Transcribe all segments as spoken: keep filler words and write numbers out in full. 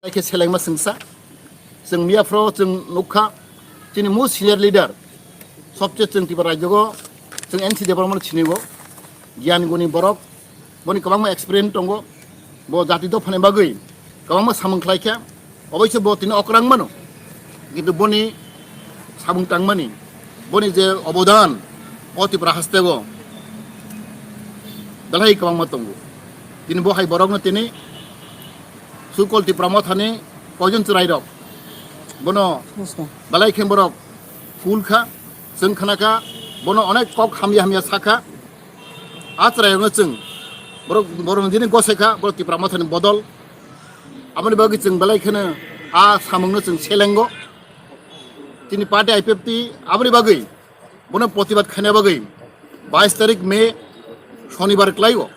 Khe selengma sengsa. Chwng miyaphro chwng nukha, chini most senior leader, sobse chwng Tripura rajyogo, chwng N C Debbarmano sinigo, giyan guni borok, boni kwbangma experience tongo, bo jati dophani bagwi kwbangma samung khlaikha, oboise bo tini okrang mano, kintu boni samung tangmani, boni je obodan o Tripura hasteo belai kwbangma tongo. Tini bo hai borokno tini Sukol Tipra Mothani koijon chwrairok bono belai khe borok phul kha, chwng khna kha, bono onek kok hamya hamya sa kha. A chwrairokno chwng borok, borok nini gosai kha, borok Tipra Mothani bodol. Aboni bagwi chwng belai kheno a samungno chwng selengo. Chini party I P F T aboni bagwi bono protibad khaina bagwi bais tarik May Shonibar kwlaio.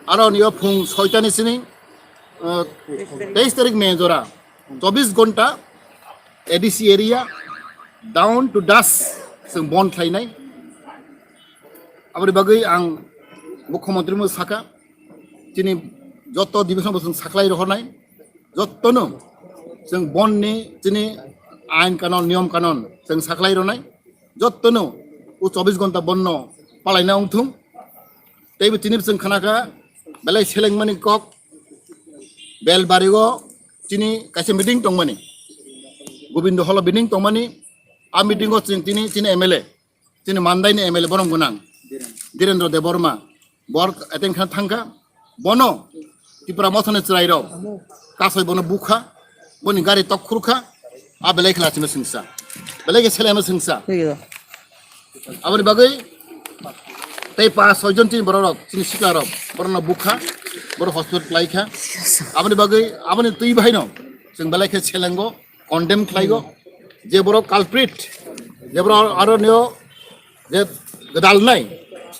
Aro nio phung soitani sini, uh, teis tarik May jora chobis gonta A D C area down to dusk chwng bon khlainai. Aboni bagwi ang Mukhyamantri mo saka, chini joto division bo chwng saklai rohornai, jottono chwng bonni chini ain kanon, niyom kanon chwng saklai ronai, jottono o chobis gonta bonno palaina wngthung. Teibo chini chwng khna kha belai selengmani kok, Belbario chini kaisa meeting tongmani, Gobindo Holo meeting tongmani, a meeting o chwng tini chini M L A, chini Mandaini M L A borom gwnang Dhirendra Debbarma bor attend kha thangkha, bono Tipra Mothani chwrairok kasoi bono bukha, boni gari tok khurkha, a belai khe lachima singsa, belai khe selema singsa. Aboni bagwi tei pas soi jon chini bororok, chini siklarok, borokno bukha, borok hospital klaikha. Aboni bagwi, aboni twi bahaino chwng belai khe selengo, condemn khlaigo, je borok culprit, je borok aro neo je gwdal nai,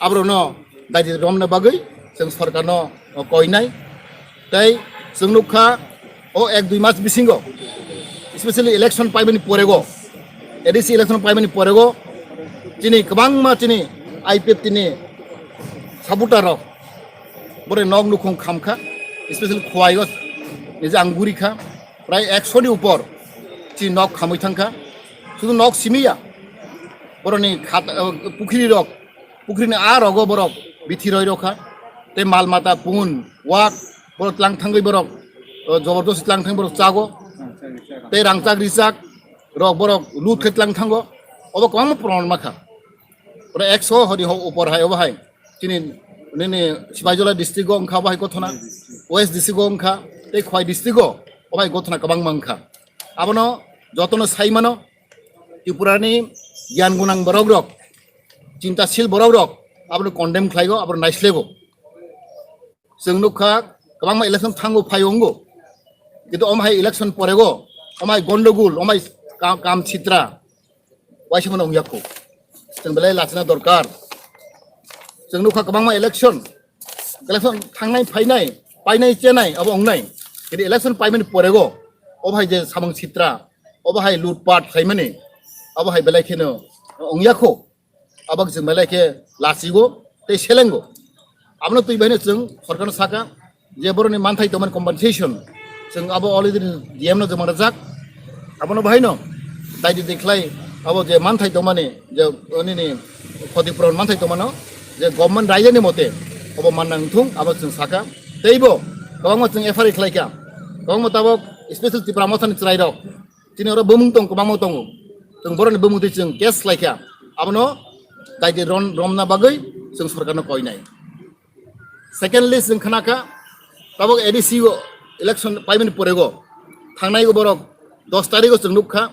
aborokno daidi romna bagwi chwng sorkarno koinai. Tei chwng nukha o ek dui mas bisingo, especially election paimani porego, A D C election paimani porego, chini kwbangma chini I P F T ni supporter rok bore nok nukhung khamkha, especially Khowai o nije ang gurikha, prai ekso ni upor chini nok khamwi thangkha, sudu nok simiya, boroni khat, pukhiri rok, pukhiri ni a rogo borok bithi roi rokha, tei mal mata pun wak borok tlang thangwi borok, o, jobor josti tlang thangwi borok chago, tei rangchak richak rok borok lut khe tlang thango, obo kwbangma proman makha. Oro ekso hori ho upor hai obo hai chini nini Sipaijala district o wngkha obo hai gothona, West district o wngkha, tei Khowai district o obo hai gothona kwbangma wngkha. Abono jotono sai mano, Tripura ni giyan gunang borok rok, chintasil borok rok abono condemn khlaigo, abono naislego. Chwng nukha kwbangma election thango phaio wngo, kintu omo hai election porego, omo hai gondogul, omo hai kam, kam sitra waisa mano wngya kho. Chwng belai lachina dorkar. Chwng nukha kwbangma election, election thangnai phainai, painai chenai abo wngnai, kintu election paimani porego obo hai je samung sitra, obo hai lutpat khlaimani, abo hai belai kheno wngya kho. Abo chwng belai khe lachigo tei selengo. Abono twi bahaino chwng sorkarno saka je boroni manthai tongmani compensation chwng abo already D M no joma rwjak. Abono bahaino daidi dekhlai abo je manthai tongmani je nini khoti puron manthai tongmano je government raijani mote abo manna wngthung abo chwng saka. Teibo kwbangma chwng F I R khlaikha, kwbangma tabok special Tipra Mothani chwrairok chini oro bumung tong, kwbangma tongo. Chwng boroni bumung twi chwng case khlaikha. Abono daidi ron-, romna bagwi chwng sorkarno koinai. Secondly, chwng khnakha, tabok A D C o election paimani porego, thangnai borok dos tarikh o chwng nukha,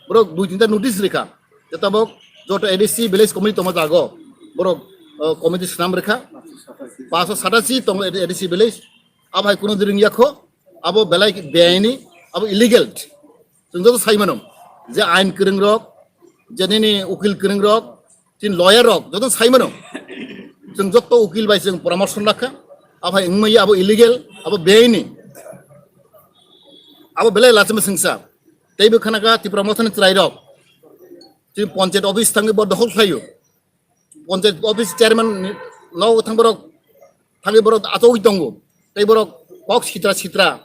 borok dui tinta notice rikha. Je tabok joto A D C village committee tongma jago, borok, o, committee swnam rikha. Paso satasi tongo A D C village, abo hai kuno ringya kho, abo belai beaini, abo illegal. Chwng joto sai mano je ain kwrwng rok, je nini ukil kwrwng rok, chini lawyer rok joto sai mano. Chwng joto ukil bai chwng poramorso lakha, abo hai wngmaya abo illegal, abo beaini. Abo belai lachima singsa. Teibo khanakha Tipra Mothani chwrairok chini panchayat office thangwi bo dokhol khlaio. Panchayat office chairman ni nok thang borok thangwi borok achogwi tongo. Tei borok kok sitra sitra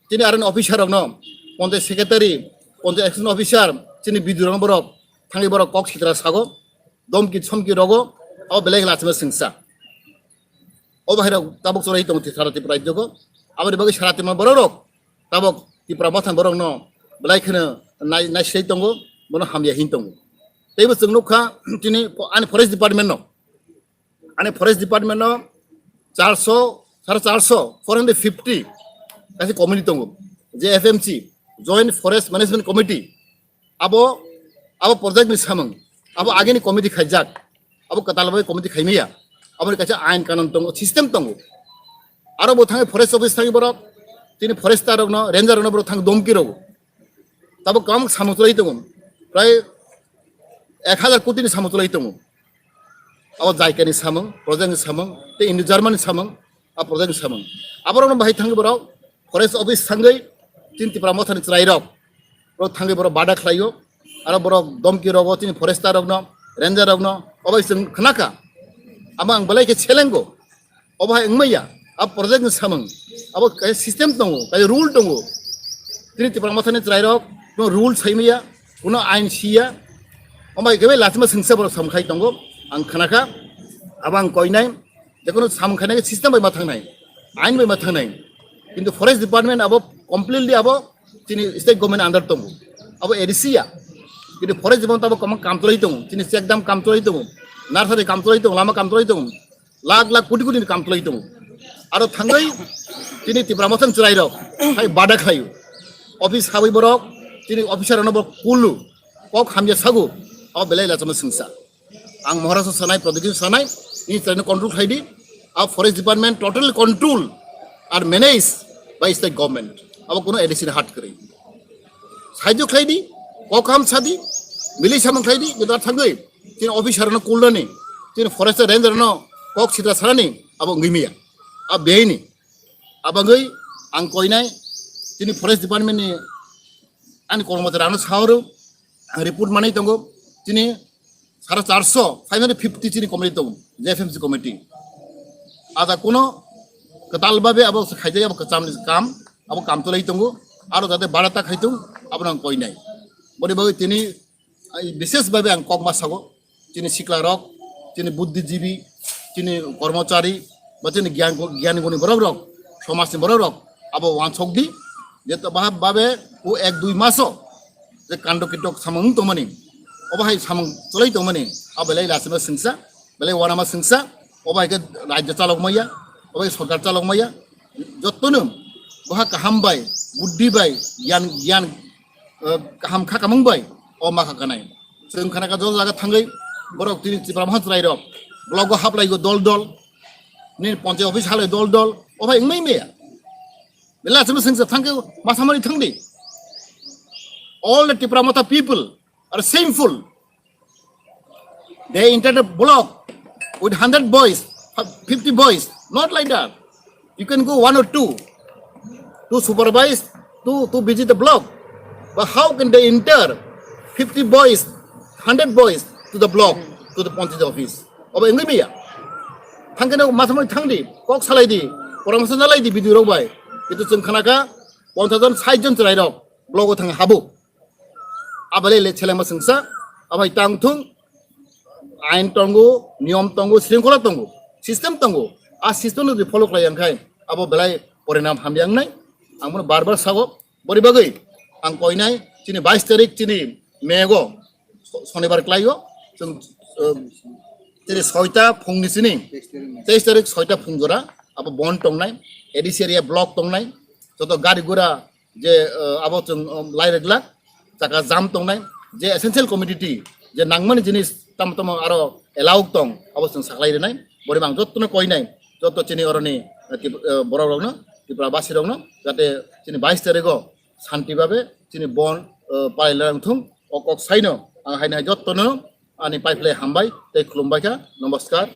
chini aroni officer rokno, ponchayat secretary, ponchayat assistant officer, chini B D O rokno borok thangwi borok kok sitra sago, domki somki rogo, abo belai khe lachima sengsa. O bahai rok tabuk chwrai tongo sara Tripura rajyo go. Aboni bagwi sara Tripura borok rok tabuk Tipra Motha ni borok no belai kheno nai, naisai tongo, bono hamya hin tongo. Teibo chwng nukha chini ani forest department no, ani forest department no charso, sare charso, four hundred fifty kaisa committee tongo, je F M C, Joint Forest Management Committee. Abo, abo project ni samung, abo agini committee khaijak, abo kwtal bai committee khaimaya, aboni kaisa ain kanun tongo, system tongo. Aro bo thangwi forest office thangwi borok, tini forester rokno, ranger rokno borok thang domki rogo. Tabo kwbang samung chwlai tongo, prai ek hazar koti ni samung chwlai tongo. Abo Jaika ni samung, project ni samung, tei Indo German ni samung, a project ni samung. Aborokno bahai thangwi borok forest office thangwi chini Tipra Motha ni chwrai rok, borok thangwi borok bada khlaio, aro borok domki rogo chini forester rokno, ranger rokno, obai chwng khnakha. Amo ang belai khe selengo. Obo hai wngmaya, a project ni samung, abo kaisa system tongo, kaisa rule tongo. Tini Tipra Motha ni chwrai rok, kuno rule saimaya, kuno ain siya, omo hai khe bai lachima sengsa borok samung khai tongo, ang khnakha, abo ang koinai, jekono samung khainai system bai ma thangnai, ain bai ma thangnai. Kintu forest department abo completely abo chini state government under tongo, abo A D C ya. Kintu forest department abo kwbang kam chwlai tongo, chini check dam kam chwlai tongo, nursery kam chwlai tongo, lama kam chwlai tongo. Lakh lakh koti koti ni kam chwlai tongo. Aro thangwi chini Tipra Motha ni chwrai rok hai bada khlaio. Office habwi borok chini officer rokno borok kulu, kok hamya sago, abo belai lachima sengsa. Ang Maharashtra sanai, Pradyot sanai, ni chwraino control khlai di. A forest department totally control are managed by state government. Abo kuno A D C ni hat kwrwi. Sahajyo khlai di, kok ham sa di, milai samung khlai di, kintu a thangwi chini officer no kulnani, chini forest ranger no kok sitra sanani, abo wngwi maya. A behaini. Abagwi ang koinai chini forest department ni ani kormochari ano saoro ang report manwi tongo. Chini sare charso, five hundred fifty chini committee tongo, J F M C committee. Ada kuno kwtal babe abo khaijak abo kwcham ni kam, abo kam chwlai tongo. Aro jate barata khaitung, abo ang koinai. Boni bagwi tini, ai, bishesh babe ang kok ma sago, chini sikla rok, chini buddhijibi, chini kormochari, ba chini gyan, gyan guni borok rok, somaj ni borok rok, abo wansok di, je to bahab babe o ek dui maso, je kando kitok samung tongmani, obo hai samung chwlai tongmani, abo belai lachima sengsa, belai wanama sengsa, obo hai khe rajya chalok maya, obo hai sorkar chalok maya, jottono boha kaham bai, buddhi bai, gyan, gyan, eh, kaham kha kamung bai, o ma kha kanai. Chwng khana ka jol jaga thangwi borok tini Tipra Motha chwrai rok, block o haplaigo dol dol, nini ponchayat office halai dol dol, obo hai wngmai maya. Belai lachima sengsa thangkhe masamani thangdi. All the Tipra Motha people are shameful. They entered a block with hundred boys, fifty boys, not like that. You can go one or two to supervise, to, to visit the block. But how can they enter fifty boys, hundred boys to the block, to the Panchayat office? Obo wngwi maya. Thangkhe no masamani thangdi, kok salaidi, poramorso nalaidi B D O rok bai. Kintu chwng khanakha ponchash jon, sait jon chwrairok block o thang habo. Abalai le selengma sengsa, abai tang thung, ain tongo, niyom tongo, sringkhola tongo, system tongo. A system no follow khlai yang khai, abo belai porinam hamya wngnai. Ang bono bar bar sago, bori bagwi ang koinai, chini bais tarik, chini May go, so-, sonibar klaio, chwng, eh, chini soita phungni chini, teis tarik soita phung jora, abo bon tongnai, A D C area block tongnai, joto gari gura, je, eh, abo chwng, um, lai reglak, chaka jam tongnai, je essential commodity, je nangmani jinis tamo tamo aro allow tong, abo chwng saklai rinai, bori bang jottono koinai, jotto chini oroni, eh, tip-, eh, borok rokno, Tripura basi rokno, jate chini bais tarikgo santi babe chini bon, eh, palai lang thung, o kok saino, ang haino hai jottono ani pai phlai hambai tei khulumbai kha, namaskar.